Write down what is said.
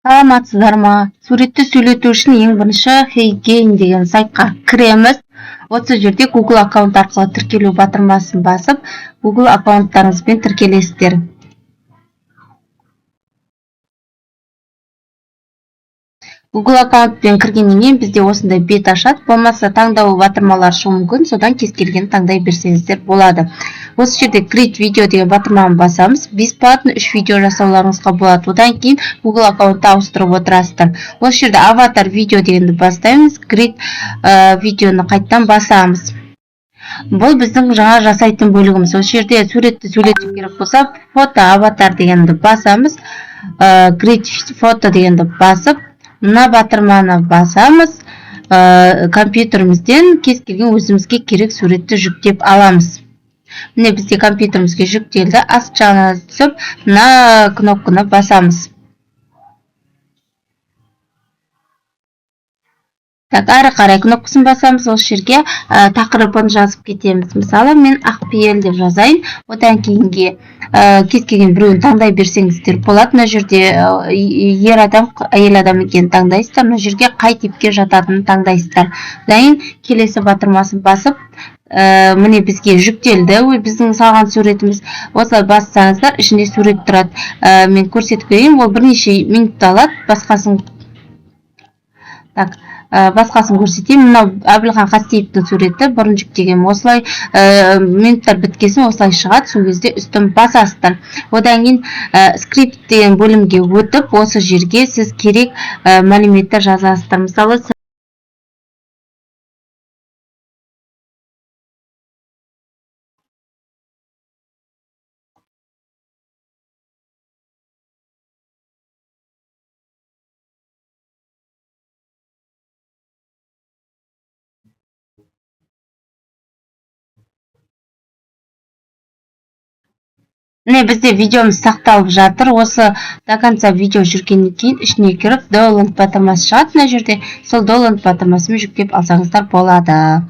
Саламатсыздар ма? Суретті сөйлету үшін ең бірінші HeyGen деген сайтқа кіреміз. Осы жерде Google аккаунт арқылы тіркелу батырмасын басып, Google аккаунттарыңызбен тіркелесіздер. Google аккаунтпен кіргеннен кейін бізде осындай бет ашады. Болмаса, таңдау батырмалары шығуы мүмкін, содан кез келгенін таңдай берсеңіздер болады. Осы жерде «Create video» деген батырманы басамыз. Бесплатно үш видео жасауларыңызға болады. Одан кейін Google аккаунтты ауыстырып отырасыздар. Осы жерде «Аватар видео» дегенді бастаймыз. «Create видеоны» қайтадан басамыз. Бұл біздің жаңа жасайтын бөлігіміз. Осы жерде суретті сөйлету керек болса, «Фото аватар» дегенді басамыз. «Create фото» дегенді басып, мына батырманы басамыз. Компьютерімізден кез келген өзімізге керек суретті жүктеп аламыз. Міне, бізде компьютерімізге жүктелді. Аст жағына түсіп, мына кнопканы басамыз. Так, әрі қарай кнопкасын басамыз. Осы жерге тақырыбын жазып кетеміз. Мысалы, мен «Ақпейіл» деп жазайын. Одан кейінге кез келген біреуін таңдай берсеңіздер болады. Мына жерде ер адам, әйел адам екенін таңдайсыздар. Мына жерге қай типке жататынын таңдайсыздар. Одан кейін келесі батырмасын басып, міне, бізге жүктелді біздің салған суретіміз. Осылай бассаңыздар, ішінде сурет тұрады. Мен көрсетіп берейін. Ол бірнеше минутты алады. Басқасын, так, басқасын көрсетейін. Мынау Әбілхан Қастеевтің суреті, бұрын жүктеген. Осылай минуттар біткесін осылай шығады. Сол кезде үстін басасыздар. Одан кейін «Скрипт» деген бөлімге өтіп, осы жерге сіз керек мәліметті жазасыздар. Мысалы, міне, бізде видеомыз сақталып жатыр. Осы до конца видео жүргеннен кейін ішіне кіріп, «Download» батырмасы шығады мына жерде. Сол «Download» батырмасымен жүктеп алсаңыздар болады.